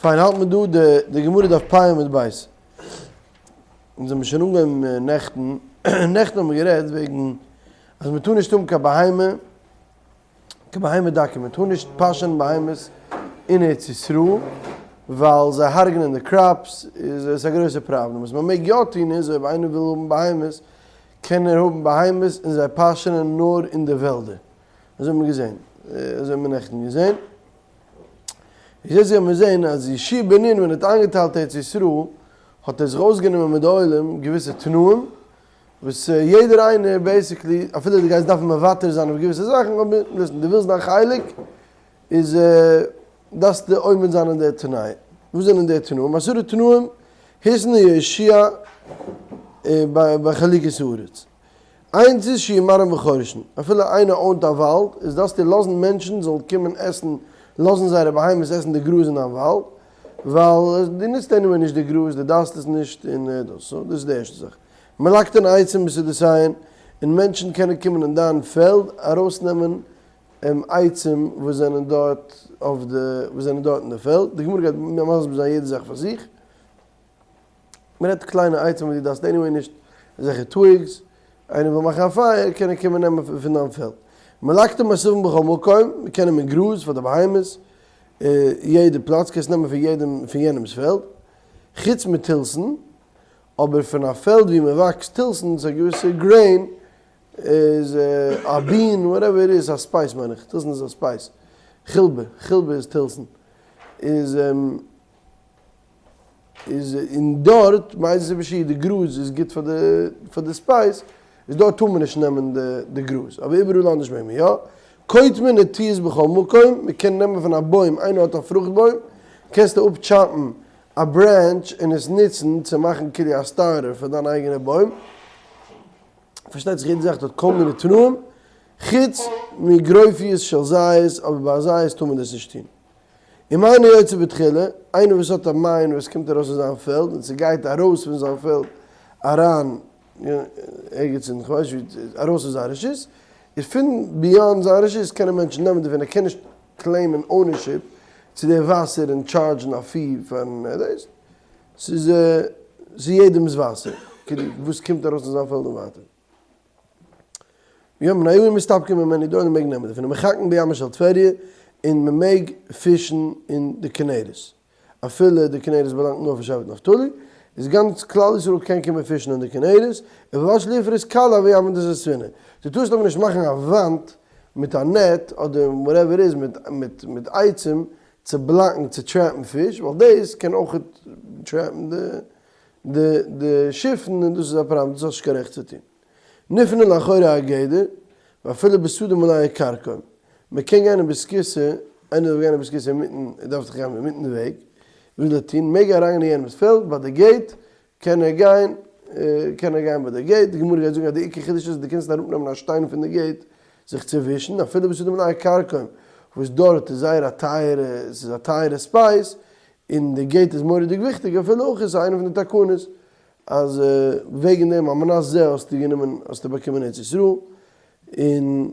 פיין האלט מען דא די די גמרא דף פ' עמוד ב'. אונז האבן שוין אנגעהויבן נעכטן, נעכטן האבן מיר גערעדט וועגן אז מען טאר נישט האבן קיין בהמה, קיין בהמה דקה, מען טאר נישט פאשען בהמות אין ארץ ישראל ווייל זיי הרג'נען די crops, איז עס א גרויסע פראבלעם. וואס מען מעג יא טון איז אויב איינער וויל האבן בהמות קען ער האבן בהמות און זיי פאשענען נאר אין די וועלדער. אזוי האט מען געזען, אזוי האט מען נעכטן געזען. איז יעצט גייען מיר זען אז יהושע בן נון ווען ער האט איינגעטיילט ארץ ישראל האט ער זיך אויסגענומען מיט די עולם געוויסע תנאים וואס יעדער איינער basically אפילו דו גייסט דארפן מוותר זיין אויף געוויסע זאכן אבער listen דו ווילסט דיין חלק איז דארפסטו עומד זיין אין די תנאי. וואס זענען די תנאים? עשרה תנאים התנה יהושע בחלוקת הארץ. איינס איז שיהיו מרעין וחורשין, אפילו איינער own ט א וואלד, איז דארפסטו לאזן מענטשן זאלן קומען עסן, לאזן זייערע בהמות עסן די גראז אין דיין וואלד, ווייל דו נוצט anyway נישט די גראז, דו דארפסט עס נישט, און דאס, so דאס איז די ערשטע זאך. מלקטין עצים בשדותיהן, און מענטשן קענען קומען אין דיין פעלד ארויסנעמען עצים וואס זענען דארט אויף די, וואס זענען דארט אין די פעלד, די גמרא גייט מסביר זיין יעדע זאך פאר זיך. מען רעדט קליינע עצים וואס דו דארפסט anyway נישט, אזעלכע twigs, איינער וויל מאכן א פייער קען ער קומען נעמען פון דיין פעלד. מלקטין עשבים בכל מקום, מען קען נעמען גראז פאר די בהמות, יעדע פלאץ קענסט נעמען פון יעדעם פון יענעמס פעלד, חוץ מתלתן, אבער פון א פעלד ווי מען וואקסט תלתן, ס'איז א געוויסע grain, איז א bean, whatever it is, א spice מיין איך, תלתן איז א spice, חילבה, חילבה איז תלתן, איז. איז און דארט מאיזה סיבה שיהיה די גראז איז גוט פאר די פאר די spice איז דארט טאר מען נישט נעמען די די גראז אבער איבעראל אנדערש מעג מען יא. קוטמין נטיעות בכל מקום מען קען נעמען פון א בוים איינער האט א פרוכט בוים קענסטו אפ chop ן א branch און עס נוצן צו מאכן כאילו א starter פאר דיין אייגענע בוים. פארשטייט זיך יעדע זאך האט כל מיני תנאים חוץ מגרופיות של זית אבער ביי א זית טאר מען דאס נישט טון. ומעינו יוצא בתחילה, איינער וואס האט א מעיין וואס קומט ארויס פון זיין פעלד און ס'גייט ארויס פון זיין פעלד אריין ערגעץ אין כ'ווייס נישט ווי, ארויס פון זיין רשות, איז פון beyond זיין רשות קענען מענטשן נעמען דערפון, ער קען נישט claim ען ownership צו די וואסער און charge ן א fee פארן דאס, ס'איז יעדעמ'ס וואסער, כאילו וואס קומט ארויס פון זיין פעלד און ווייטער. יא בני העיר מסתפקים ממנו דא און מען מעג נעמען דערפון ומחכין בימה של טבריה און מען מעג פישן אין די כנרת אפילו די כנרת באלאנגט נאר פאר שבט נפתלי איז גאנץ כלל ישראל קען קומען פישן אין די כנרת ובלבד שלא יפרוס קלע ויעמיד את הספינה דו טארסט אבער נישט מאכן א וואנט מיט א net אדער whatever איז מיט מיט מיט עצים צו בלאקן צו trap ן פיש ווייל דאס קען אויך trap ן די די די שיפן און דאס איז א פראבלעם דאס האסט נישט קיין רעכט צו טון. נפנה לאחורי הגדר ואפילו בשדה מלאה כרכום מען קען גיין אין בית הכסא איינער דארף גיין אין בית הכסא אינמיטן ער דארף זיך גיין אינמיטן די וועג וויל ער טון מעג ער אריינגיין אין יענעמס פעלד ביי די gate קען ער גיין קען ער גיין ביי די gate די גמרא גייט זאגן אז די עיקר חידוש איז אז דו קענסט אראפנעמען א שטיין פון די gate זיך צו ווישן אפילו בשדה מלאה כרכום וואס דארט איז זייער א טייערע ס'איז א טייערע spice און די gate איז מורא'דיג וויכטיג, אפילו אויך איז איינע פון די תקנות אז וועגן דעם על מנת זה האסטו גענומען האסטו באקומען ארץ ישראל, און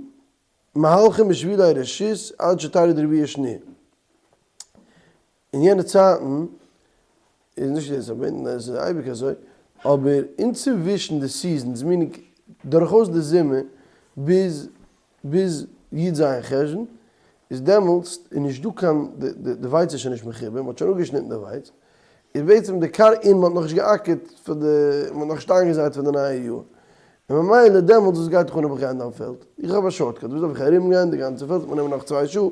מהלכים בשבילי רשות עד שתרד רביעה שניה. אין יענע צייטן איז נישט יעצט אבער עס איז אייביג אזוי, אבער אינצווישן די seasons meaning דורכאויס די זומער ביז ביז י ז חשון איז דעמאלטס איז נישט דא קיין די ווייץ איז שוין נישט מחובר מען האט שוין אפגעשניטן די ווייץ איז בעצם די קאר און מען האט נאכנישט געאקערט פאר די מען האט נאכנישט איינגעזייט פאר די נייע יאר און ממילא דעמאלטס וואס גייט דיך אן אויב איך גיי אין דיין פעלד איך האב א shortcut וואס דארף איך ארום גיין די גאנצע פעלד ס'וועט מיר נעמען נאך צוויי שעה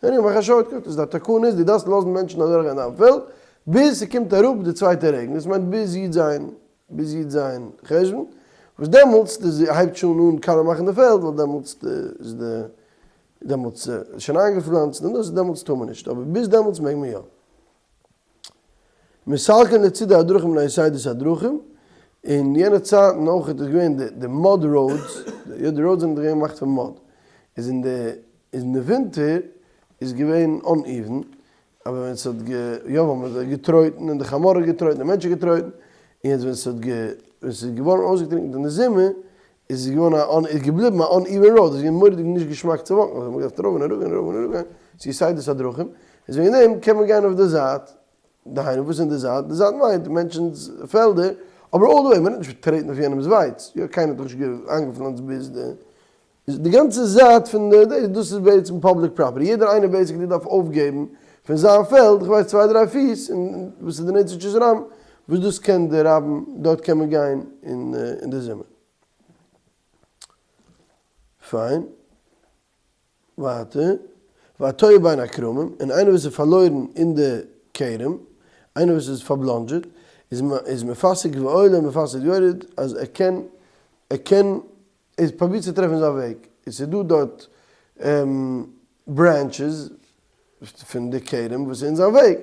און איך מאך א shortcut איז די תקנה איז דו דארפסט לאזן מענטשן אדורך גיין דיין פעלד ביז ס'קומט אראפ די צווייטע רעגן דאס מיינט ביז י ז ביז י ז חשון, וואס דעמאלטס די הייבט שוין אן קאלע מאכן די פעלד, ווייל דעמאלטס איז די דעמאלטס איז שוין איינגעפלאנצט און דאס דעמאלטס טאר מען נישט, אבער ביז דעמאלטס מעג מען יא. מסלקין לצידי הדרכים ליתדות הדרכים, אין יענע צייטן אויך איז געווען די די mud roads, יא די roads זענען דאך געווען געמאכט פון mud, איז אין די איז אין די ווינטער איז געווען uneven, אבער ווען ס'האט גע יא ווייל מ'האט געטרויטן און די חמור האט געטרויטן די מענטש האט געטרויטן, און יעצט ווען ס'האט גע ווען ס'איז געווארן אויסגעטרינקענט אין די זומער איז עס געווארן א אן איז געבליבן א uneven road, איז געווען מורא'דיג נישט געשמאק צו walk ן, אזוי מ'האט געדארפט ארויף און אראפגיין ארויף און אראפגיין צו יתדות הדרכים, איז וועגן דעם קען מען גיין אויף די זייט. דהיינו וואס אין די זייט? די זייט מיינט מענטשנ'ס פעלדער, אבער all the way, מ'רעדט נישט פון טרעטן אויף יענעמ'ס ווייץ, יא קיינער האט דאך נישט איינגעפלאנצט ביז די, די גאנצע זייט פון די דאס, דאס איז בעצם public property, יעדער איינער basically דארף אויפגעבן פון זיין פעלד, איך ווייס צוויי דריי פיס, און וואס איז די נצח של רבים, וואס דאס קען די רבים, דארט קען מען גיין אין די זומער. פיין. ווייטער, והתועה בין הכרמים, און איינער וואס איז פארלוירן אין די כרם, איינער וואס איז פארבלאנדזשעט, איז מפסיק ועולה מפסיק ויורד, אז ער קען, ער קען, ער פרובירט צו טרעפן זיין וועג, עס איז דא דארט branches פון די כרם וואס איז אין זיין וועג,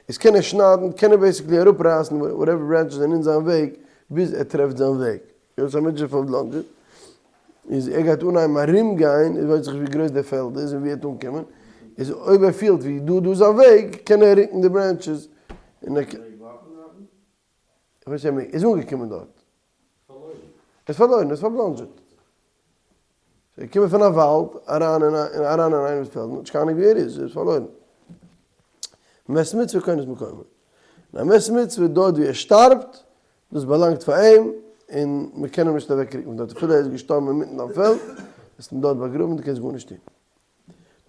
איז קען ער שניידן, קען ער basically אראפרייסן whatever branches זענען אין זיין וועג, ביז ער טרעפט זיין וועג. יעצט א מענטש איז פארבלאנדזשעט, איז ער גייט אנהייבן ארום גיין, איז ווייס איך ווי גרויס די פעלד איז און ווי ער וועט אנקומען, איז אויב ער פילט ווי דא דא איז א וועג, קען ער רוקן די branches, און ער קען. איך ווייס נישט, ער איז אנגעקומען דארט. פארלוירן. ער איז פארלוירן, ער איז פארבלאנדזשעט. ער איז געקומען פון א וואלד אריין אין אריין אין איינעמס פעלד, און האט נישט קיין אהנונג ווי ער איז, ער איז פארלוירן. מת מצוה קונה את מקומו. און א מת מצוה דארט ווי ער שטארבט, דאס באלאנגט פאר אים, און מען קען אים נישט אוועקרוקן פון דארט, אפילו ער איז געשטארבן אינמיטן דיין פעלד, וועסטו אים דארט באגראבן, דו קענסט גארנישט טון.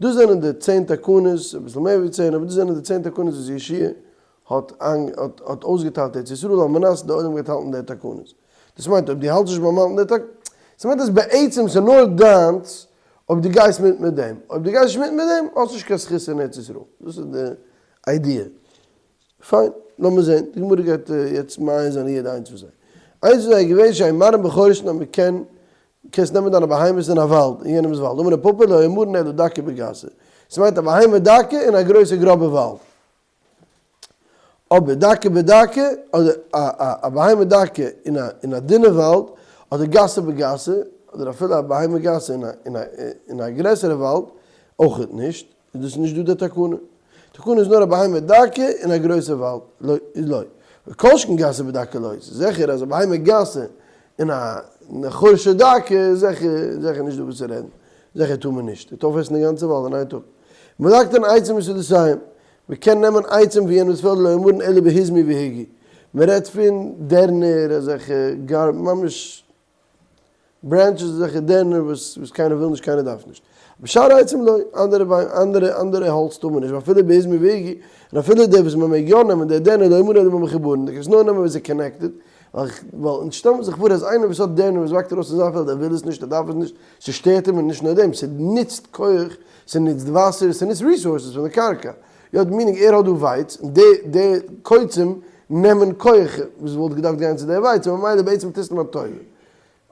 דאס זענען די צען תקנות, אביסל מער ווי צען, אבער דאס זענען די צען תקנות וואס יהושע האט האט אויסגעטיילט ארץ ישראל על מנת די עולם גייט האלטן די תקנות. דאס מיינט אויב דו האלטסט נישט ביים האלטן די תקנות, ס'מיינט אז בעצם ס'איז נאר דיינס אויב דו גייסט מיט מיט דעם, אויב דו גייסט נישט מיט מיט דעם האסטו נישט קיין זכות אין ארץ ישראל. דאס איז די idea. פיין, לאמיר זען, די גמרא גייט יעצט מעיין זיין אין יעדע איינס פון זיי. איינס פון זיי איז געווען שאין מרעין בחורשין אז מען קען, קענסט נעמען דיינע בהמות אין א וואלד, אין יענעמס וואלד, אמר רב פפא לא אמרן אלא דקה בגסה, ס'מיינט א בהמה דקה אין א גרויסע גראבע וואלד. אבער דקה בדקה, אדער א בהמה דקה אין א דינע וואלד, אדער גסה בגסה, אדער אפילו א בהמה גסה אין א גרעסערע וואלד, אויכעט נישט. איז דאס נישט דא די תקנה. תקנה איז נאר א בהמה דקה אין א גרויסע וואלד, לא איז לא. וכל שכן גסה בדקה לא. ס'איז זיכער אז א בהמה גסה אין א חורשה דקה איז זיכער זיכער נישט דא וואס צו רעדן. זיכער טאר מען נישט. ער וועט אויפעסן די גאנצע וואלד אין איין טאג. מלקטין עצים משדותיהם. מ'קען נעמען עצים פון יענעמ'ס פעלד לא אמרן אלא בהיזמי והיגי. מ'רעדט פון דערנער אזעלכע גאר ממש branches אזעלכע דערנער וואס וואס קיינער וויל נישט קיינער דארף נישט. בשאר עצים לא, אנדערע ביים אנדערע אנדערע האלץ טאר מען נישט ואפילו בהיזמי והיגי, און אפילו די וואס מען מעג יא נעמען די דערנער לא אמרן אלא במחוברין, די קענסט נאר נעמען ווען ס'איז connected, ווייל ווייל אונז שטעלן זיך פאר אז איינער וואס האט דערנער וואס וואקט ארויס אין זיין פעלד ער וויל עס נישט ער דארף עס נישט, ס'שטערט אים און נישט נאר דעם ס'נוצט כח, ס'נוצט וואסער, ס'נוצט resources פון די קרקע, יא meaning ער האט דא ווייץ און די די קוצים נעמען כח וואס וואלט געדארפט גיין צו די ווייץ און ממילא בעצם טוסטו אים א טובה.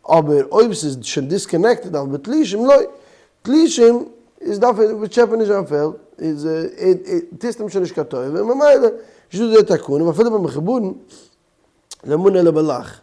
אבער אויב ס'איז שוין disconnected אבל בתלושים לא. תלושים איז דארף ער טשעפען נישט זיין פעלד איז טוסט אים שוין נישט קיין טובה און ממילא איז נישטא די תקנה ואפילו במחוברין לא אמרן אלא בלח.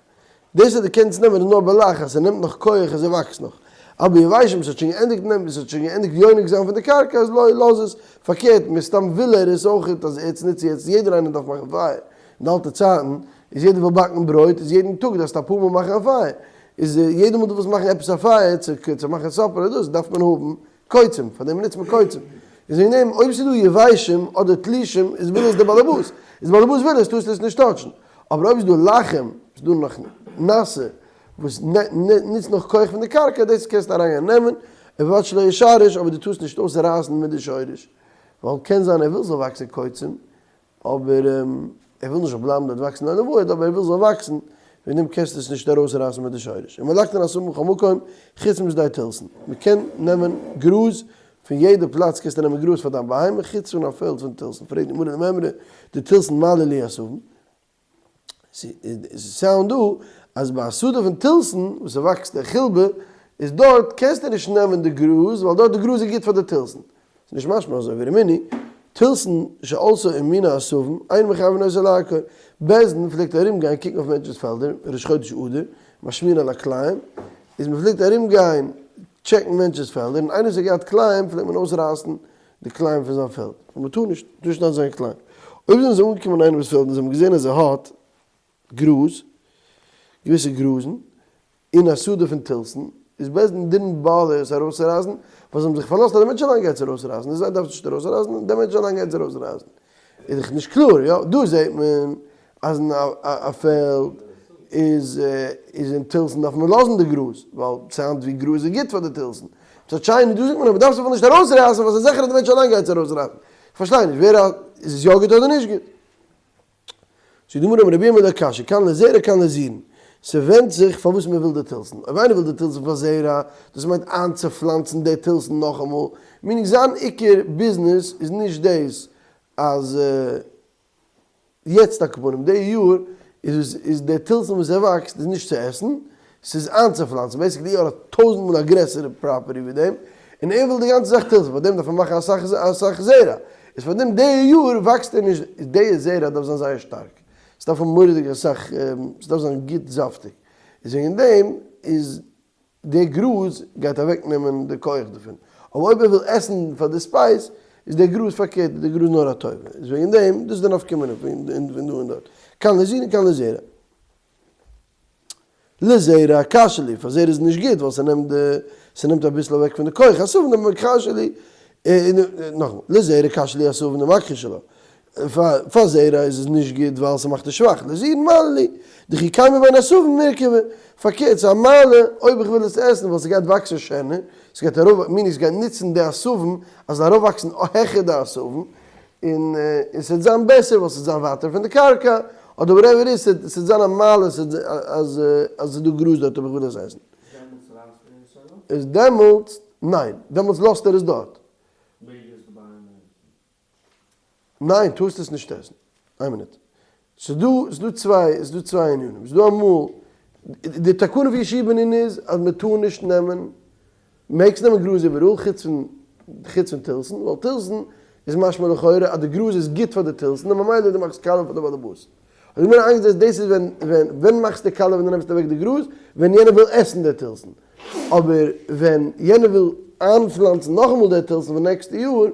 דאס אז דו קענסט נעמען איז נאר בלח אז ס'נעמט נאך כח אז ס'וואקסט נאך. אבער יבשים ס'האט שוין געענדיגט נעמען ס'האט שוין געענדיגט יונק זיין פון די קרקע אז לא לאז עס. פארקערט מסתם וויל ער עס אויכעט אז עץ נוצט יעצט יעדער איינער דארף מאכן פייער. אין די אלטע צייטן איז יעדער וויל באקן ברויט איז יעדן טאג דארפסטו אפאר מאל מאכן א פייער. איז יעדע מאל דו ווילסט מאכן עפעס א פייער צו צו מאכן supper אדער דאס דארף מען האבן קוצים פאר דעם נוצט מען קוצים. איז וועגן דעם אויב ס'איז דא יבשים אדער תלושים איז וויל עס דער באלעבאס. איז באלעבאס וויל עס טארסטו עס נישט touch ן. אבער אויב איז דא לחים, איז דא נאך נאסע וואס נוצט נאך כח פון די קרקע, דאס קענסטו אריינגיין נעמען, ובלבד שלא ישרש, אבער דו טארסט נישט אויסרייסן מיט די שורש, ווייל קען זיין ער וויל זאל וואקסן קוצים, אבער ער וויל נישט זאל בלייבן דארט וואקסן לעולם ועד, אבער ער וויל זאל וואקסן, וועגן דעם קענסטו עס נישט ארויסרייסן מיט די שורש. ומלקטין עשבים מכל מקום, חוץ משדה תלתן. מען קען נעמען גראז פון יעדע פלאץ קענסטו נעמען גראז פאר דיין בהמה, חוץ פון א פעלד פון תלתן. פרעגט די גמרא למימרא דתלתן מעלי להו עשבים. ס'sound דא אז ביי א שדה פון תלתן וואס ס'וואקסט די חילבה איז דארט קענסטו נישט נעמען די גראז ווייל דארט די גראז איז גוט פאר די תלתן. ס'איז נישט משמע אזוי ורמינהי תלתן שעלתה עם מיני עשבים אין מחייבין אותו לעקור. בית דין פלעגט ארום גיין קוקן אויף מענטשנ'ס פעלדער ראש חודש אדר משמיעין על הכלאים איז מ'פלעגט ארום גיין טשעקן מענטשנ'ס פעלדער און איינער וואס האט געהאט כלאים פלעגט מען אויסרייסן די כלאים פון זיין פעלד, ווייל מען טאר נישט, טאר נישט זיין כלאים. אויב זענען זיי אנגעקומען אין איינעמ'ס פעלד און זיי האבן געזען אז ער האט גראז, געוויסע גראזן, אין א שדה פון תלתן, איז בית דין didn't bother עס ארויסצורייסן, ווייל זיי האבן זיך פארלאזט אז דער מענטש אליין גייט עס ארויסרייסן, און זיי דארפן עס נישט ארויסרייסן, דער מענטש אליין גייט עס ארויסרייסן. איז דאך נישט קלאר, יא? דא זעט מען אז אין א פעלד איז איז אין תלתן דארף מען לאזן די גראז, ווייל ס'sound ווי גראז איז גוט פאר די תלתן. מצד שני דא זאגט מען אז מ'דארף עס אפילו נישט ארויסרייסן ווייל ס'איז זיכער אז די מענטש אליין גייט עס ארויסרייסן. כ'פארשטיי נישט, ווער איז עס יא גוט אדער נישט גוט? זאגט די גמרא אמר רבי ירמיה לא קשיא, כאן לזרע כאן לזירין, ס'ווענדט זיך פארוואס מ'וויל די תלתן, אויב איינער וויל די תלתן פאר זרע, דאס מיינט איינצופלאנצן די תלתן נאכאמאל, meaning זיין עיקר ביזנעס איז נישט דאס אז יעצט על כל פנים די יאר איז איז די תלתן וואס ער וואקסט איז נישט צו עסן, ס'איז איינצופלאנצן, basically ער האט טויזנט מאל א גרעסערע property ווי דעם, און ער וויל די גאנצע זאך תלתן, פאר דעם דארף ער מאכן אסאך אסאך זרע, איז פאר דעם די יאר וואקסט ער נישט, איז די זרע דארף זיין זייער שטארק, ס'דארף האבן מורא'דיג אסאך, ס'דארף זיין גוט זאפטיג, איז וועגן דעם איז די גראז גייט אוועק נעמען די כח דערפון, אבער אויב ער וויל עסן פאר די spice איז די גראז פארקערט איז די גראז נאר א טובה, איז וועגן דעם דאס איז די נפקא מינה פון דא און דארט, כאן לזירין כאן לזרע. לזרע קשה לי, פאר זרע איז נישט גוט ווייל ס'נעמט די, ס'נעמט אביסל אוועק פון די כח עשבים דמכחשי לי, נאכאמאל, לזרע קשה לי עשבים דמכחשי לה, פאר זרע איז עס נישט גוט ווייל ס'מאכט עס שוואך, לזירין מעלה לי, דכי קיימא בין עשבים מורכבא, פארקערט ס'איז א מעלה אויב איך וויל עס עסן ווייל ס'גייט וואקסן שענער, ס'גייט ארויף, meaning ס'גייט נוצן די עשבים אז ס'זאל ארויפוואקסן העכער די עשבים, און ס'וועט זיין בעסער ווייל ס'וועט זיין ווייטער פון די קרקע, אדער whatever איז, ס'וועט זיין א מעלה אז ס'איז דא גראז דארט אויב איך וויל עס עסן. דעמאלטס רייסט ער עס אראפ? איז דעמאלטס, ניין, דעמאלטס לאזט ער עס דארט. מעג עס די בהמה עסן? ניין, טארסט עס נישט עסן. איין מינוט. ס'איז דא, ס'איז דא צוויי, ס'איז דא צוויי ענינים. ס'איז דא אמאל, די תקנה פון יהושע בן נון איז אז מ'טאר נישט נעמען, מעגסט נעמען גראז איבעראל חוץ פון, חוץ פון תלתן, ווייל תלתן איז משמע לכאורה אז די גראז איז גוט פאר די תלתן און ממילא דו מאכסט קאלע פאר די באלעבאס. האט די גמרא איינגעזעצט דאס איז ווען, ווען, ווען מאכסטו קאלע ווען דו נעמסט אוועק די גראז? ווען יענער וויל עסן די תלתן. אבער ווען יענער וויל איינפלאנצן נאכאמאל די תלתן פאר נעקסטע יאר,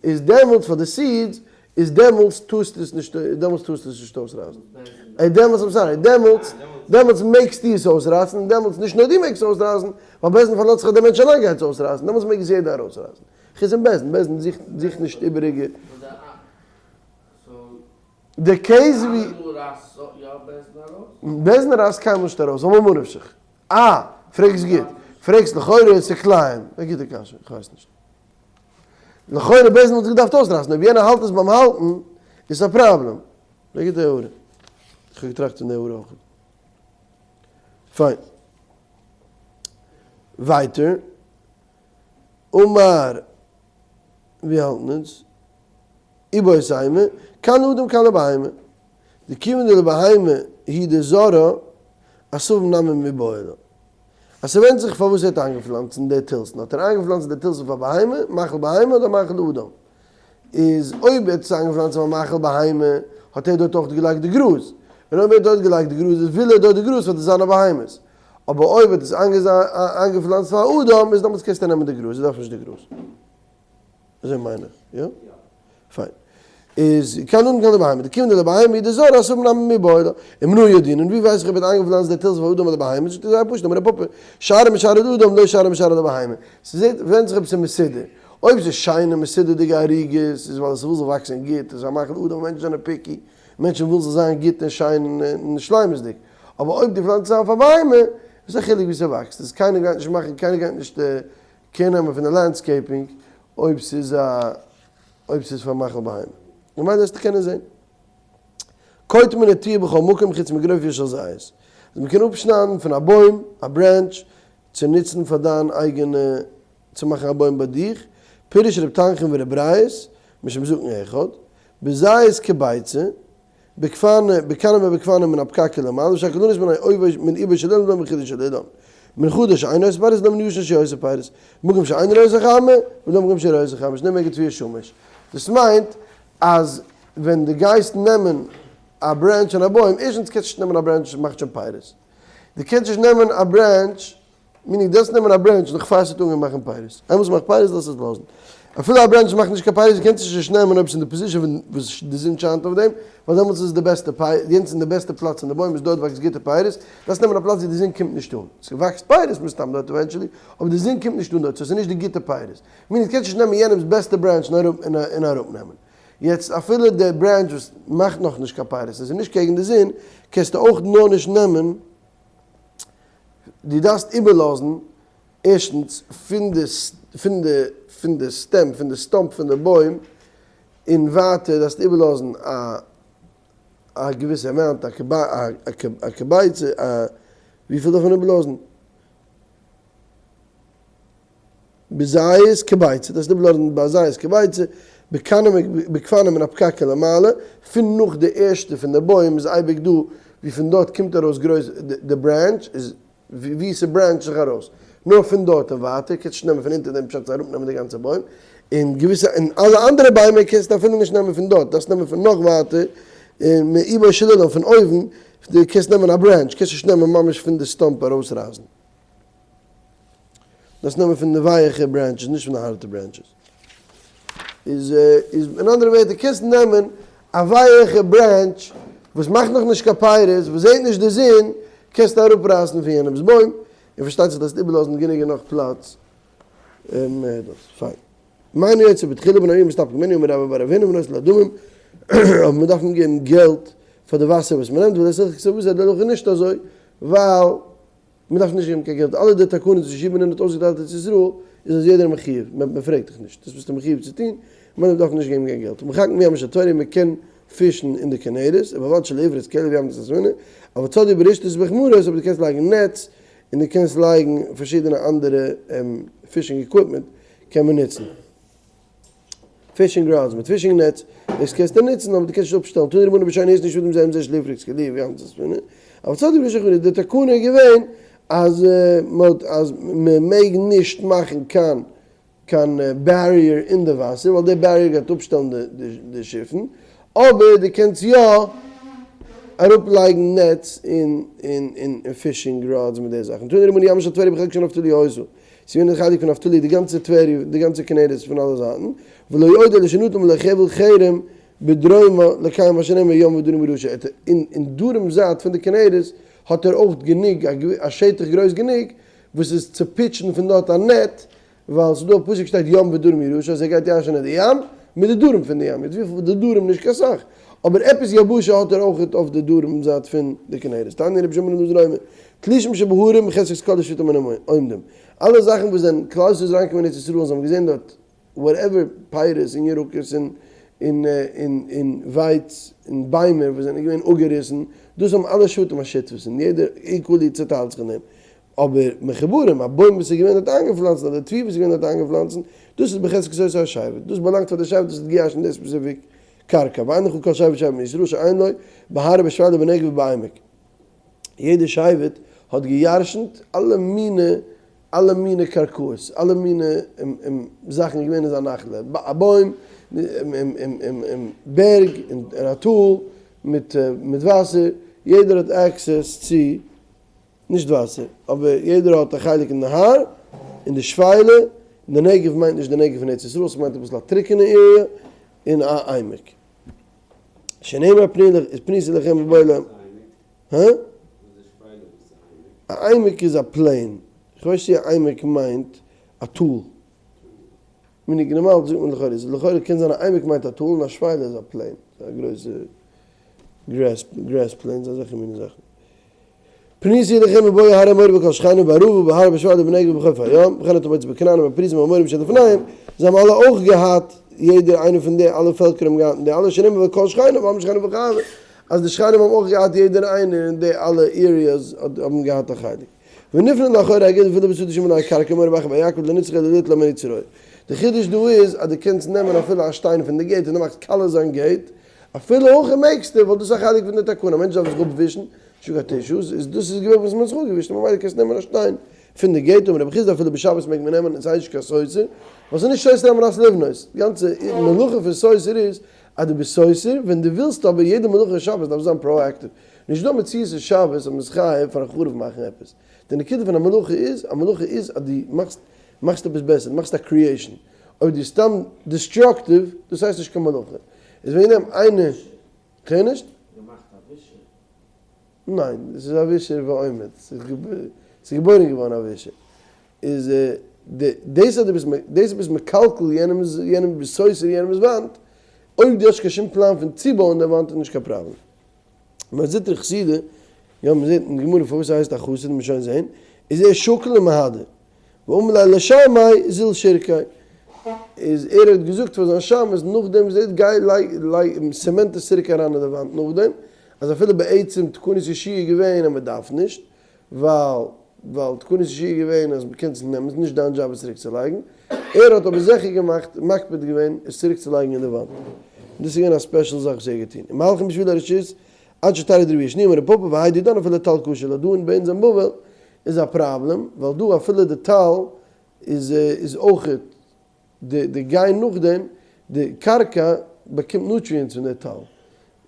איז דעמאלטס פאר די seeds, איז דעמאלטס טארסטו עס נישט, דעמאלטס טארסטו עס נישט אויסרייסן. דעמאלטס, I'm sorry, דעמאלטס, דעמאלטס מעגסטו עס אויסרייסן, און דעמאלטס נישט נאר דו מעגסט עס אויסרייסן, ווייל בית דין פארלאזט זיך אז דער מענטש אליין גייט עס אויסרייסן, דעמאלטס מעג עס יעדער ארויסרייסן. חוץ פון בית דין, בית דין זוכט זוכט נישט איבעריגע. די case ווי. בית דין רייסט קיינמאל נישט ארויס, ווייל ממה נפשך. אה! פרעגסט גוט. פרעגסט לכאורה איז ס'כלאים. א גוטע קשיא, איך ווייס נישט. לכאורה בית דין וואלט עס געדארפט אויסרייסן, אויב יענער האלט עס ביים האלטן איז עס א פראבלעם. א גוטע הערה. איך האב געטראכט פון די הערה אויך. פיין. ווייטער. אמר, ווי האלטן אונז? איבעית אימא, כאן לאדם כאן לבהמה. דכיון דלבהמה הוא דזרעה עשבים נמי מיבעי לה. אז ס'ווענדט זיך פארוואס ער האט איינגעפלאנצן די תלתן, האט ער איינגעפלאנצט די תלתן פאר בהמה, מאכל בהמה אדער מאכל אדם? איז אויב ער האט עס איינגעפלאנצט פאר מאכל בהמה, האט ער דארט אויך געלייגט די גראז, און אויב ער האט דארט געלייגט די גראז איז וויל ער דארט די גראז פאר די זיינע בהמות, אבער אויב ער האט עס איינגעפלאנצט פאר אדם איז דעמאלטס קענסטו נעמען די גראז, ער דארף נישט די גראז. אזוי מיין איך, יא? פיין. איז כאן לאדם כאן לבהמה, דכיון דלבהמה הוא דזרעה עשבים נמי מיבעי לה, ומנא ידעינן, ווי ווייס איך אויב ער האט איינגעפלאנצט די תלתן פאר אדם אדער בהמה, זאגט ער זייער פשוט, אמר רב פפא, שערי משערי לאדם לא שערי משערי לבהמה, ס'זעט, ווענדט זיך אויב ס'איז מסודר, אויב ס'איז שיינע מסודר'דיגע ערוגות, איז ווייל עס וויל זאל וואקסען גוט, איז א מאכל אדם, מענטשן זענען picky, מענטשן ווילן זאל זיין גוט און שיין און שלימות'דיג, אבער אויב דו פלאנצט עס איין פאר בהמה, וואס איז א חילוק ווי ס'וואקסט, איז קיינער גייט נישט מאכן, קיינער גייט נישט care נעמען פון די landscaping אויב ס'איז א אויב ס'איז פאר מאכל בהמה. ממילא וועסטו קענען זען. קוטמין נטיעה בכל מקום חוץ מגרופיה של זית. אז מ'קען אפשניידן פון א בוים א branch צו נוצן פאר דיין אייגענע צו מאכן א בוים ביי דיך, פירש ר' תנחום ור' ברייס, משום זקן אחד, בזית כביצה, בגפנא, בקנה מבגפנא מן הפקק ולמעלה, ושקל לנוס מן האויב מן איבו של אילן ולא מן חידוש של אילן. מן חדש שאינו עושה פירות ולא מן ישן שעושה פירות. מקום שאינו רואה את החמה, ולא מקום שרואה את החמה, שנאמר כתבואת שמש. דאס מיינט אז ווען דו גייסט נעמען א branch פון א בוים, ערשטנס קענסטו נישט נעמען א branch וואס מאכט שוין פירות. דו קענסט נישט נעמען א branch meaning דארפסט נעמען א branch נאך פאר ס'האט אנגעהויבן מאכן פירות, איינמאל ס'מאכט פירות דארפסטו עס לאזן, אפילו א branch מאכט נישט קיין פירות קענסטו עס נישט נעמען אויב ס'איז אין די position פון וואס די זון שיינט אויף דעם, ווייל דעמאלטס איז עס די בעסטע פירות, יענץ איז די בעסטע פלאץ פון די בוים איז דארט וואקסט גוטע פירות, דארפסט נעמען א פלאץ ווי די זון קומט נישט אן, ס'וואקסט פירות מסתם דארט eventually, אבער די זון קומט נישט אן דארט, so ס'איז נישט די גוטע פירות, meaning קענסט נישט נעמען יענעמ'ס בעסטע branch און אראפנעמען. יעצט אפילו די branch וואס מאכט נאכנישט קיין פירות און ס'איז נישט קעגן די זון, קענסטו אויך נאר נישט נעמען, דו דארפסט איבערלאזן ערשטנס פון די פון די פון די stem פון די stump פון די בוים און ווייטער דארפסטו איבערלאזן א א געוויסע amount א כביצה א וויפיל דארף מען איבערלאזן? בזית כביצה, דארפסט איבערלאזן בזית כביצה, בגפנים מן הבקעה ולמעלה, פון נאך די ערשטע פון די בוים איז אייביג דא ווי פון דארט קומט ארויס גרויס די branch איז ווי ס'בראנטשט זיך ארויס, נאר פון דארט און ווייטער, קענסט נישט נעמען פון אונטער דעם פשט אראפנעמען די גאנצע בוים, און געוויסע און אלע אנדערע ביימער קענסטו אפילו נישט נעמען פון דארט, דארפסט נעמען פון נאך ווייטער, און מאיבו של אילן פון אויבן, דו קענסט נעמען א branch, קענסט נישט נעמען ממש פון די stump ארויסרייסן. דארפסט נעמען פון די ווייעכע branches, נישט פון די הארטע branches. איז איז אין אנדערע ווערטער קענסט נעמען א ווייעכע branch וואס מאכט נאך נישט קיין פירות, וואס זעט נישט די זון, קענסטו אראפרייסן פון יענעמס בוים, און פארשטייט זיך דארפסט איבערלאזן גענוג און נאך פלאץ און דאס. פיין. מיין יוצא בתחילה בן ארי מסתפק ממנו אמר רבה בר רב הונא ונותן לו דמים, אבער מען דארף אים געבן געלט פאר די וואסער וואס מען נעמט, ווייל עס איז דאך נישט אזוי, ווייל מען דארף נישט געבן קיין געלט, אלע די תקנות וואס יהושע בן נון האט אויסגעטיילט ארץ ישראל איז אז יעדער איז מחיוב, מען פרעגט דיך נישט, דאס ביסטו מחיוב צו טון, מען דארף נישט געבן קיין געלט, ומחכין בים של טבריה מען קען פישן אין די כנרת, ובלבד שלא יפרוץ כלב ים הספינה, אבל צדו ברשתות ובכמרות, אבער דו קענסט לייגן נעץ, און דו קענסט לייגן פארשידענע אנדערע fishing equipment קען מען נוצן. fishing rods מיט fishing nets, דאס קענסטו נוצן אבער דו קענסט נישט אפשטעלן, תנו רבנן בשוין איז נישט אדם זה עם זה שלא יפרוץ כלי ים הספינה, אבל צדו ברשתות ובכמרות, די תקנה איז געווען אז מען אז מען מעג נישט מאכן קיין קיין barrier אין די וואסער ווייל די barrier גייט אפשטעלן די שיפן, אבער דו קענסט יא אראפלייגן נעץ און און fishing rods מיט די זאכן. תנו רבנן ימה של טבריה בחלקו של נפתלי היתה. ס'איז געווען די חלק פון נפתלי די גאנצע טבריה די גאנצע כנרת פון אלע זייטן, ולא עוד אלא שנתן לו חבל חרם בדרומה לקיים מה שנאמר ים ודרום ירשה, אין דרום זייט פון די כנרת האט ער אויך גענוג א שטח גרויס גענוג וואס איז צו פיטשן פון דארט א net, ווייל ס'איז דא א פסוק שטייט ים ודרום ירשה אז ער גייט ירש'ענען די ים מיט די דרום פון די ים, יעצט וויפיל די דרום נישט קיין סאך, אבער עפעס יבשה האט ער אויכעט אויף די דרום זייט פון די כנרת. תניא רבי שמעון אלעזר אומר, תלושים שבהרים בחזקת כל השבטים עומדים, אלע זאכן וואס זענען כלל ישראל איז אריינגעקומען אין ארץ ישראל און זיי האבן געזען דארט whatever פירות און ירקות און און און און ווייץ און ביימער וואס זענען געווען אפגעריסן, דאס האבן אלע שבטים א שותפות און יעדער equally צעטיילט זיך אין דעם. אבער מחוברים, א בוים וואס איז געווען דארט איינגעפלאנצן אדער תבואה וואס איז געווען דארט איינגעפלאנצן, דאס איז בחזקת אותו השבט, דאס באלאנגט פאר די שבט וואס האט געירשנט די specific קרקע, ואין לך כל שבט שבט מישראל שאין לו, בהר ובשפלה ובנגב ובעמק. יעדע שבט האט געירשנט אלע מיני אלע מיני קרקעות, אלע מיני זאכן איז געווען אין זיין נחלה, א בוים, בערג, און א טאל מיט וואסער, יעדער האט access צו נישט וואסער, אבער יעדער האט א חלק אין די הר, אין די שפלה, און די נגב מיינט נישט די נגב פון ארץ ישראל, ס'מיינט אביסל א טרוקענע area, און א עמק. שנאמר פניתי לכם ובואו אל. הא? א עמק איז א plain, כ'ווייס נישט צו א עמק מיינט א טאל. מנהג נארמאל זאגט מען לכאורה, איז לכאורה קען זיין א עמק מיינט א טאל און א שפלה איז א plain, א גרויסע grass grass plains אזעלכע מיני זאכן. פניתי אליכם בבואי הר האמורי וכל שכניו בערבה ובהר ובשפלה ובנגב ובחוף הים, וכן אתה מוצא בכנען ובפריזים ובאמורים שלפניהם, זיי האבן אלע אויך געהאט, יעדער איינער פון די אלע פעלקער האבן געהאט אין די אלע שנאמר וכל שכניו ועם שכניו וכאלה, אז די שכנים האבן אויך געהאט יעדער איינער אין די אלע areas האבן געהאט א חלק. ונפנה לאחורי הגדר אפילו בשדה שמעון הקרקע אמר רבי אחא בר יעקב לא נצרך אלא ליטול ממנו צרור. די חידוש דא איז אז דו קענסט נעמען אפילו א שטיין פון די gate און דו מאכסט קאלע זיין gate, אפילו הכי מעגסטו, ווייל דאס איז א חלק פון די תקנה, א מענטש דארף זיך אפווישן, נישטא קיין tissues, איז דאס איז געווען וואס מען האט זיך אפגעווישט, ממילא קענסטו נעמען א שטיין פון די gate, אמר רבי חסדא אפילו בשבת מעג מען נעמען און ס'איז נישט קיין סותר, ווייל ס'איז נישט סותר על מנת לבנות, די גאנצע מלאכה פון סותר איז אז דו ביסט סותר ווען דו ווילסט אבער יעדע מלאכה אין שבת דארף זיין proactive, נישט דא מציאות אין שבת אז מ'איז חייב פארן חרוב מאכן עפעס, די נקודה פון א מלאכה איז, א מלאכה איז אז דו מאכסט מאכסט עפעס בעסער, דו מאכסט א creation, אויב דו ביסט סתם destructive, דאס הייסט נישט קיין מלאכה. איז וועגן דעם איינער, כ'הער נישט? געמאכט א ווישער. ניין, עס איז א ווישער ועומד, ס'איז געבוירן געווארן א ווישער. איז דאס אז דו ביסט דאס ביסט מקלקל יענעמ'ס יענעם ביסט סותר יענעמ'ס וואנט. אויב דו האסט קיין שום פלאן פון צובויען די וואנט איז נישט קיין פראבלעם. מר זוטרא חסידא, יא מען זעט אין די גמרא פארוואס ער הייסט א חסיד, מ'וועט שוין זען, איז ער שקל ומהדר. ואמר ליה לשמעיה זיל שרקיה, איז ער האט געזאגט פאר זיין שמש נאכדעם וואס ער האט גיי לייג לייג cement עס צוריק אריין אין די וואנט נאכדעם, אז אפילו בעצם תקנות יהושע איז געווען אז מען דארף נישט, ווייל ווייל תקנות יהושע איז געווען אז מען קען עס נעמען, ס'איז נישט דיין דזשאב עס צוריק צו לייגן, ער האט אבער זיכער געמאכט מקפיד געווען עס צוריק צו לייגן אין די וואנט, און דאס איז געווען א special זאך וואס ער האט געטון, ומהלכין בשבילי הרשות עד שטריד רבי שניאור אמר רב פפא והאי דידן אפילו טל קשה לה דא אין ביי אונז אין בבל איז א פראבלעם ווייל דא אפילו די טל איז איז אויכעט די די גיין נאכדעם די קרקע באקומט nutrients פון די טל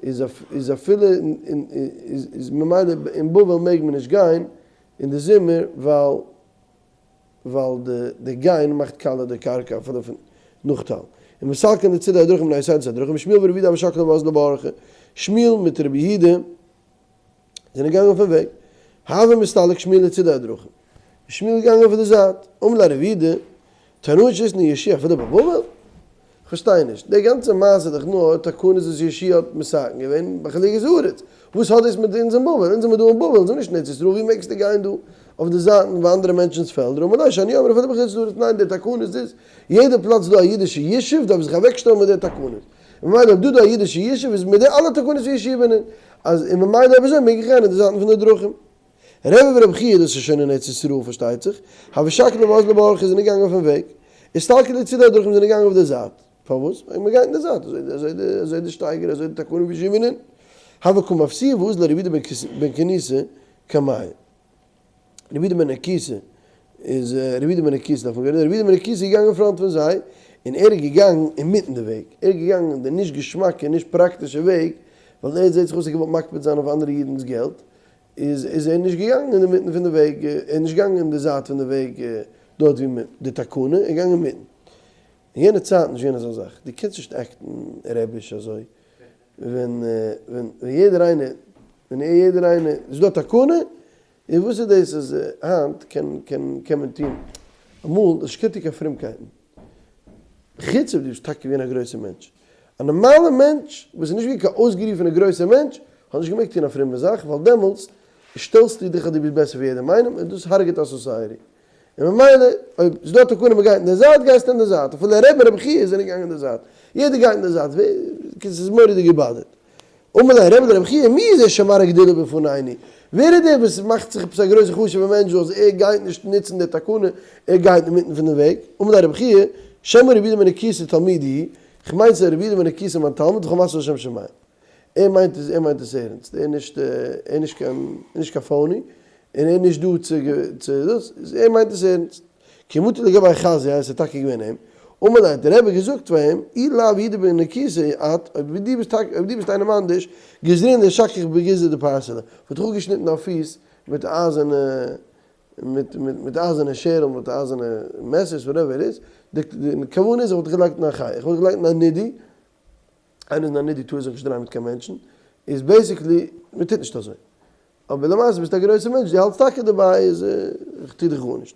איז איז אפילו אין איז איז ממילא אין בבל מעג מען נישט גיין אין די זומער ווייל ווייל די די גיין מאכט קאלע די קרקע אפילו פון נאך טל. ומסלקין לצידי הדרכים בני סיידס הדרכים שמואל ורבי יהודה הוו שקלי ואזלי באורחא שמואל מיט רבי יהודה זענען געגאנגען אויפן וועג, הוה מסתלק שמואל לצידי הדרכים, איז שמואל געגאנגען אויף די זייט, אמר ליה רב יהודה, תנאי שהתנה יהושע אפילו בבבל? כ'פארשטיי נישט, די גאנצע מעשה איז דאך נאר תקנות וואס יהושע האט מתקן געווען ביי חלוקת הארץ, וואס האט דאס מיט אונז אין בבל? אונז זעמיר דא אין בבל, אונז זעמיר נישט אין ארץ ישראל, ווי מעגסטו גיין דא אויף די זייטן ביי אנדערע מענטשנ'ס פעלדער? אמר ליה שאני אומר אפילו בחוץ לארץ, ניין די תקנות איז, יעדע פלאץ איז דא א אידישע ישוב דארף זיך אוועקשטעלן מיט די תקנות, ממילא אויב דא דא א אידישע ישוב איז מיט די אלע תקנות פון ישוב און אז און ממילא אויב אזוי מעג איך גיין אין די זייטן פון די דרכים. רבי ורבי חייא דאס איז שוין אין ארץ ישראל פארשטייט זיך, הוו שקלי ואזלי באורחא זענען געגאנגען אויפן וועג, אסתלקו לצידי הדרכים זענען געגאנגען אויף די זייט, פארוואס? ווייל מען גייט אין די זייט, אזוי אזוי די אזוי די שטייגער אזוי די תקנה פון ישוב און הוה קא מפסיע ואזיל רבי יהודה בן כניסה קמיה. רבי יהודה בן נקוסא איז רבי יהודה בן נקוסא דארף מען געווען, רבי יהודה בן נקוסא איז געגאנגען אין front פון זיי, און ער איז געגאנגען אינמיטן די וועג, ער איז געגאנגען די נישט געשמאקע נישט פראקטישע וועג, ווייל ער זעט זיך אויס ער האט געוואלט מקפיד זיין אויף אנדערע אידנ'ס געלט, איז איז ער נישט געגאנגען אינמיטן פון די וועג, ער איז נישט געגאנגען אין די זייט פון די וועג דארט ווי מען די תקנה, ער איז געגאנגען אינמיטן. אין יענע צייטן איז נישט געווען אזא זאך, דו קענסט נישט act ן רעביש אזוי, ווען ווען יעדער איינער, ווען יעדער איינער, ס'איז דא א תקנה, און וואס איז דאס אז היינט קען קען קען מען טון, אמאל איז נישט געווען קיין פרומקייטן, חוץ אויב דו ביסט טאקע געווען א גרויסער מענטש, א נארמאלער מענטש וואס איז נישט געווען קיין אויסגערופענער גרויסער מענטש האט נישט געמעגט טון א פרומע זאך ווייל דעמאלטס שטעלסטו דיך אז דו ביסט בעסער ווי יעדעם איינעם און דאס הרג'עט א society און ממילא אויב ס'איז דא א תקנה מ'גייט אין די זייט גייסטו אין די זייט אפילו רבי רבי חייא זענען געגאנגען אין די זייט יעדער גייט אין די זייט ס'איז מורא'דיג געבאדערט. אמר ליה רבי לרבי חייא מי זה שמראה גדולה בפנינו, ווער איז דער וואס מאכט זיך עפעס א גרויסע חשוב'ע מענטש אז ער גייט נישט נוצן די תקנה, ער גייט אינמיטן פון די וועג, אמר ליה רבי חייא, שמא רבי יהודה בן נקוסא תלמידי הוא, כ'מיין ס'איז רבי יהודה בן נקוסא מיין תלמיד וכל מעשיו לשם שמים. ער מיינט עס, ער מיינט עס ערענסט, ער איז נישט, ער איז נישט קיין, ער איז נישט קיין phony, און ער איז נישט דא צו צו דאס, ער מיינט עס ערנסט. כי מטו לגביה חזייה, עס איז טאקע געווען אים, אמר ליה האט דער רבי געזאגט פאר אים, אי לאו יהודה בן נקוסא את, אויב דו ביסט טאקע, אויב דו ביסט איינעם אנדערש, גזרינא לשכך בגיזא דפרסלא, וואלט איך אפגעשניטן דיין פיס מיט אייזערנע, מיט מיט אייזערנע שערל, מיט אייזערנע מעסערס, whatever it is, די כוונה איז איך וואלט דיך געלייגט אין א חי, איך וואלט דיך געלייגט אין א נידוי, איינער איז אין א נידוי טאר זיך נישט דרייען מיט קיין מענטשן, איז basically, מען טוט נישט אזוי. אבער למעשה ביסטו א גרויסער מענטש, דו האלטסט טאקע דערביי, איז איך טו דיך גארנישט.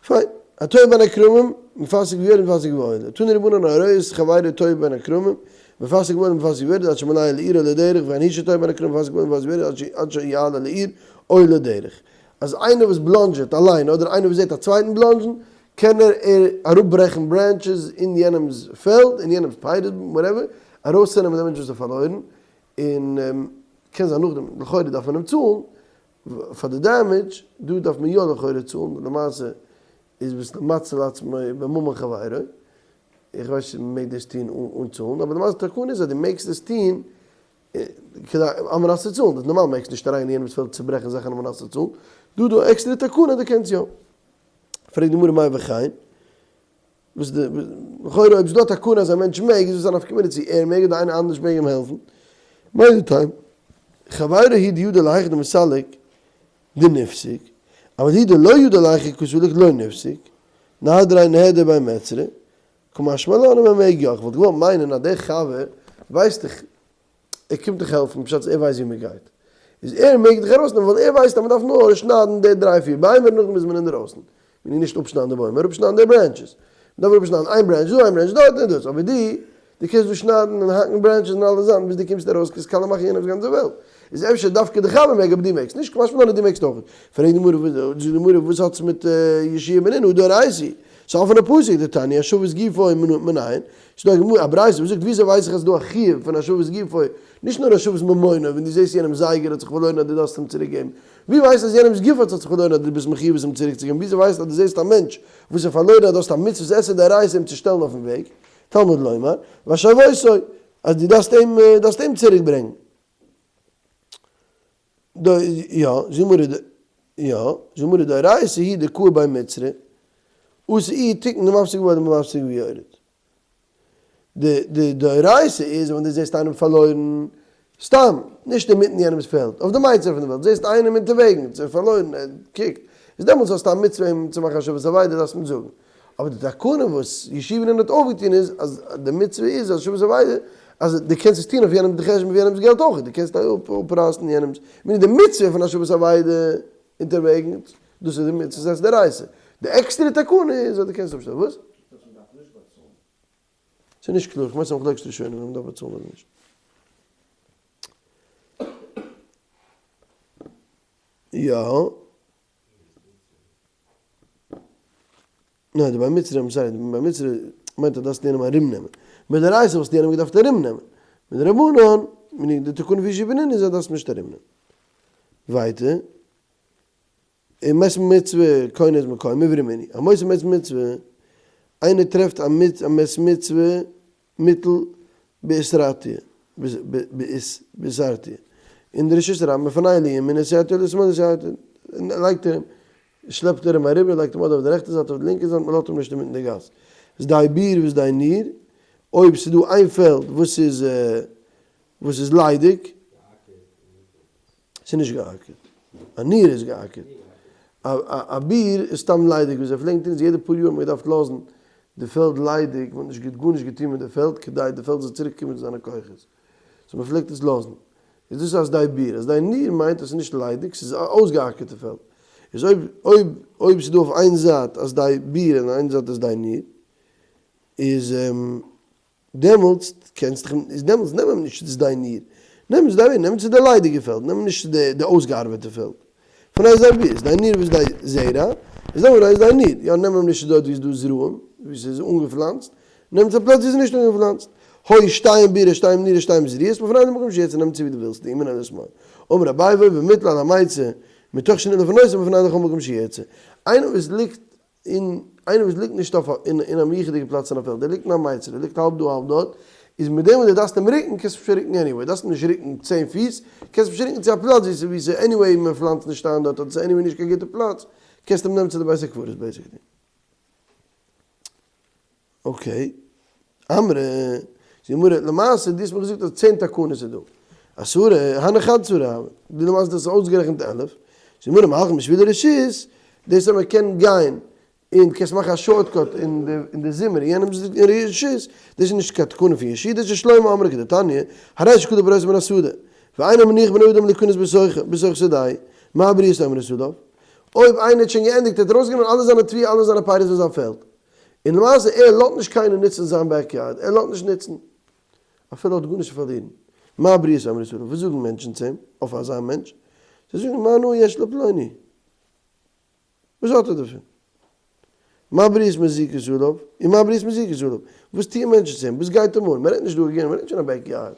פיין. התועה בין הכרמים, מפסיק ויורד מפסיק ועולה. תנו רבנן הרואה את חברו תועה בין הכרמים, מפסיק ועולה מפסיק ויורד עד שמעלהו לעיר או לדרך, וכן הוא שתועה בין הכרמים מפסיק ועולה מפסיק ויורד עד שיעלה לעיר או לדרך. אז איינער וואס בלאנדזשעט אליין אדער איינער וואס זעט א צווייטן בלאנדזשן, קען ער אראפברעכן branches אין יענעמ'ס פעלד, אין יענעמ'ס פירות, whatever, ארויסצונעמען דעם מענטש וואס האט פארלוירן, און קען זיין נאכדעם, לכאורה דארף מען אים צאלן פאר די damage, דא דארף מען יא לכאורה צאלן, למעשה איז ביסט מציל עצמו בממון חברו, איך ווייס נישט צו מען מעג דאס טון אן צאלן, אבער למעשה תקנה איז אז דו מעגסט עס טון כדי על מנת צו צאלן, נארמאל מעגסט נישט אריין אין יענעמס פעלד צוברעכן זאכן על מנת צו צאלן, דא איז דא עקסטערע תקנה דו קענסט יא. פרעגט די גמרא מאי וכן? וואס די, לכאורה אויב ס'דא א תקנה אז א מענטש מעג, איז וואס א נפקא מינה צו ער מעג אדער איינער אנדערש מעג אים העלפן? מהו דתימא, חברו הוא דידע להיכא דמסלק דנפסיק, אבל הוא דלא ידע להיכא קסליק לא נפסיק, נהדריה נהדר בי מצרא, קא משמע לן אז מ'מעג יא, כ'וואלט געוואלט מיינען אז דער חבר ווייסט דאך ער קומט דיך העלפן, פשט איז ער ווייסט ווי מען גייט, איז ער מעג דיך ארויסנעמען ווייל ער ווייסט אז מען דארף נאר שניידן די דריי פיר ביימער נאכדעם איז מען אינדערויסן, מען נישט אפשניידן די בוימער, אפשניידן די branches, מען דארף אפשניידן איין branch דא איין branch דארט און דאס, אבער דו. דו קענסט דא שניידן און האקן branches אין אלע זייטן ביז דו קומסט ארויס קענסט קאלע מאכן יענעמ'ס גאנצע וועלט. איז אפשר דווקא די חבר מעג אבער דו מעגסט נישט, קמשמע לן אז דו מעגסט אויך. פרעגט די גמרא זאגט די גמרא וואס האט עס מיט יהושע בן נון הא דאורייתא היא? ס'איז אפענע פסוק דתניא השבת גופו מנין, ס'איז דא א גמרא א ברייתא וואס זאגט וויאזוי ווייס איך אז ס'איז דא א חיוב פון השבת גופו נישט נאר השבת ממונו ווען דו זעסט יענעמ'ס זייגער האט זיך פארלוירן אז דו דארפסט אים צוריק געבן, ווי ווייסט אז יענעמ'ס גוף האט זיך פארלוירן אז דו ביסט מחיוב עס אים צוריק צו געבן, וויאזוי ווייסט אז דו זעסט א מענטש וואס איז פארלוירן אז דו האסט א מצוות עשה דאורייתא אים צו שטעלן אויפן וועג, תלמוד לומר, והשבותו, אז דו דארפסט אים דארפסט אים צוריק ברענגן. יא, זאגט יא, זאגט דאורייתא היא דקאי בי מצרא, אתא איהו תקון דמפסיק ועולה ומפסיק ויורד. די די דאורייתא איז ווען דו זעסט איינעם פארלוירן, סתם, נישט אינמיטן יענעמ'ס פעלד, אויף די מיצר פון די וועלט, זעסט איינעם אונטערוועגנס, ער איז פארלוירן, ער קוקט, איז דעמאלטס האסטו א מצוה אים צו מאכן השבת אבידה, דארפסט אים זאגן. אבער די תקנה וואס יהושע בן נון האט אויפגעטון איז, אז די מצוה איז השבת אבידה, אז דו קענסט עס טון אויף יענעמ'ס די חשבון פון יענעמ'ס געלט אויך, דו קענסט אפרייסן יענעמ'ס, מיינט די מצוה פון השבת אבידה אונטערוועגנס, דאס איז די מצוה דאורייתא. די עקסטערע תקנה איז אז דו קענסט אפשטעלן, וואס? דאס מען דארף נישט באצאלן. ס'איז נישט קלאר, כ'מיין ס'איז מחלוקת ראשונים אויב מ'דארף באצאלן אדער נישט. יא. ניין די בר מצרא, I'm sorry, די בר מצרא מיינט אז דארפסט יענעם ארומנעמען. מדאורייתא וואלסטו יענעם געדארפט ארומנעמען. מדרבנן, meaning די תקנה פון יהושע בן נון איז אז דארפסט נישט ארומנעמען. ווייטער. און מת מצוה קונה את מקומו מיברי מיני. המוצא מת מצוה, איינער טרעפט א מת מצוה מוטל באיסרתיה, באיסרתיה, אין די רשות הרבים מפנהו לימין סייעתו לשמאל סייעתו, לייגט ער אים, שלעפט ער אים אריבער, לייגט אים אדער אויף די רעכטע זייט אויף די לינקע זייט, מען לאזט אים נישט אינמיטן די גאס. שדה בור ושדה ניר, אויב ס'איז דא איין פעלד וואס איז וואס איז ליידיג, ס'איז נישט געאקערט. א ניר איז געאקערט. א בור איז סתם ליידיג. וואס זיי פלעגן טון איז יעדע פאר יאר האט מען געדארפט לאזן די פעלד ליידיג, מען האט נישט גארנישט געטון מיט די פעלד כדי די פעלד זאל צוריק קומען צו זיינע כוחות. so מען פלעגט עס לאזן. איז דאס א שדה בור. א שדה ניר מיינט אז ס'איז נישט ליידיג, ס'איז א אויסגעאקערטע פעלד. איז אויב אויב אויב ס'איז דא אויף איין זייט א שדה בור און איין זייט א שדה ניר, איז. דעמאלטס קענסט דיך איז דעמאלטס נעם אים נישט צו שדה ניר, נעם אים צו דיין נעם אים צו די ליידיגע פעלד, נעם אים נישט צו די אויסגעארבעטע פעלד. פון איז דיין ווי איז דיין ניר ווי איז דיין זרע, איז דאן איז דיין ניר, יא נעם אים נישט צו דארט ווי איז דא זרעים, ווי ס'איז אנגעפלאנצט, נעם אים צו א פלאץ ווי ס'איז נישט אנגעפלאנצט. הוי שתיים בירה שתיים נירה שתיים זריעות, מפני איזה מקום שיצא נעם אים צו ווי דו ווילסט, לימין או לשמאל. אמר אביי והוי במוטל על המיצר, מתוך שניט לפנותו מפני לכל מקום שירצה. איינער וואס ליגט און איינער וואס ליגט נישט אויף אין א מיוחד'יגע פלאץ אין א פעלד, ער ליגט אין א מיצר, ער ליגט האלב דא האלב דארט, איז מיט דעם וואס דו דארפסט אים רוקן, קענסטו אים שוין רוקן anyway, דארפסט אים נישט רוקן צען פיס, קענסט אים שוין רוקן צו א פלאץ וואו ס'איז וואו ס'איז anyway מען פלאנצט נישט איין דארט, אדער ס'איז anyway נישט קיין גוטע פלאץ, קענסט אים נעמען צו די בית הקברות basically. okay. אמרי, זאגט די גמרא, למעשה דו האסט מיר געזאגט אז צען תקנות איז דא. עשרה, הני אחד עשרה הוה. דו למעשה האסט אויסגערעכנט 11. זאגט די גמרא, מהלכין בשבילי רשות, דאס אז מען קען גיין און קענסט מאכן א shortcut אין די זומער אין יענעמ'ס רשות, דאס איז נישט קיין תקנה פון יהושע, דאס איז שלמה אמרה כדתניא, הרי שקלו פירותיו מן השדה, ואינו מניח בני אדם להיכנס בתוך שדהו, מה הבריות אומרות עליו? אויב איינער האט שוין געענדיגט, ער האט ארויסגענומען אלע זיינע תבואה אלע זיינע פירות פון זיין פעלד, און למעשה ער לאזט נישט קיינער נוצן זיין backyard, ער לאזט נישט נוצן, אפילו ער האט גארנישט צו פארלירן, מה הבריות אומרות עליו, וואס זאגן מענטשן צו אים, אויף אזא מענטש? זיי זאגן מה הנאה יש לפלוני? וואס האט ער דערפון? מה הבריות מזיקות עליו, און מה הבריות מזיקות עליו, וואס טוען מענטשן צו אים, וואס גייט אים אן, מען רעדט נישט דא again, מען רעדט נישט אין א backyard,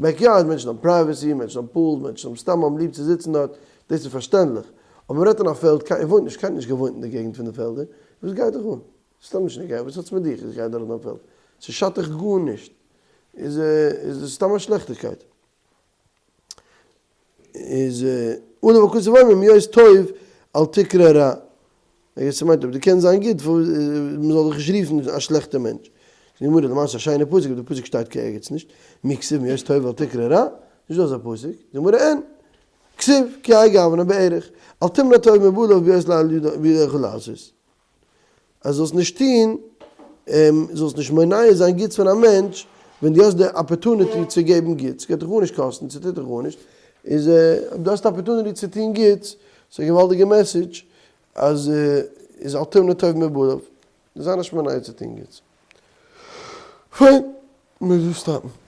backyard מענטשן האבן privacy, מענטשן האבן pools, מענטשן האבן סתם האבן ליב צו זיצן דארט, דאס איז פארשטענדליך, אבער מען רעדט אין א פעלד, קיינער וואוינט נישט, קיינער האט נישט געוואוינט אין די געגנט פון די פעלדער, וואס גייט דיך אן? סתם נישט נוגע, וואס האטס מיט דיך, איך גיי דורך דיין פעלד, ס'שאדט דיך גארנישט, איז איז דאס סתם א שלעכטיגקייט. איז עליו הכתוב אומר מהיות טוב אל תקרא רע. רגע ס'מיינט אויב דו קענסט זיין גוט מ'זאל דיך נישט רופן א שלעכטע מענטש. זאגט די גמרא למעשה א שיינע פסוק אבער די פסוק שטייט קיין ערגעץ נישט, מי כתיב מהיות טוב אל תקרא רע, נישט דא אזא פסוק, זאגט די גמרא אין, כתיב כי האי גוונא בערך, אל תמנע טוב מבעליו בהיות לאל בידך לעשות. אז זאלסט נישט טון, זאלסט נישט מונע זיין גוטס פון א מענטש ווען דו האסט די opportunity צו געבן גוטס, ס'גייט דיך גארנישט קאסטן, ס'טוט דיך גארנישט, איז אויב דו האסט opportunity צו טון גוטס, ס'איז א געוואלדיגע message, אז איז אל תמנע טוב מבעליו, זיי נישט מונע צו טון גוטס. פיין. מ'מוז דא stop ן.